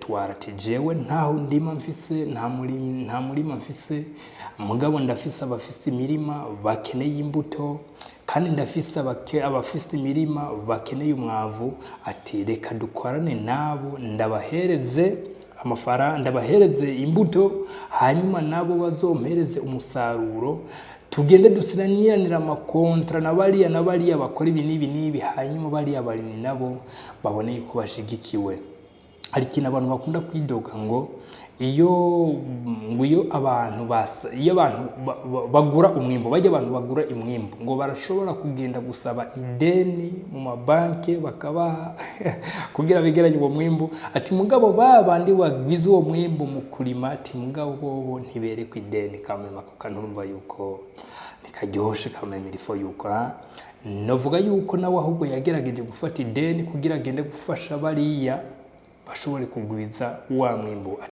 Territoire, ati jewe ntaho ndima mfise, nta murima mfise, mugabo ndafise abafise imirima bakeneye imbuto, kandi ndafise abafise imirima bakeneye umwavu. Ati reka dukorane nabo, ndabahereze amafaranga, ndabahereze imbuto, hanyuma nabo bazompereze umusaruro, tugende dusinaniranira ama contrats na bariya na bariya bakora ibi n'ibi n'ibi, hanyuma bariya barimyi nabo babone yuko bashigikiwe. Hari ikintu abantu bakunda kwidoga ngo iyo abantu basa, iyo abantu bagura umwimbu, bajya abantu bagura imwimbu, ngo barashobora kugenda gusaba ideni mu mabanki bakabaha kugira begeranye uwo mwimbu. Ati mugabo ba bandi bagwiza uwo mwimbu mu kurima, ati mugabo bobo ntiberekwa ideni. Kamema ako kantu urumva yuko nikaryoshe kamema irifo yuko ha novuga yuko nawe ahubwo yagerageje gufata ideni kugira agende gufasha bariya bashobore kugwiza wa mwimbu.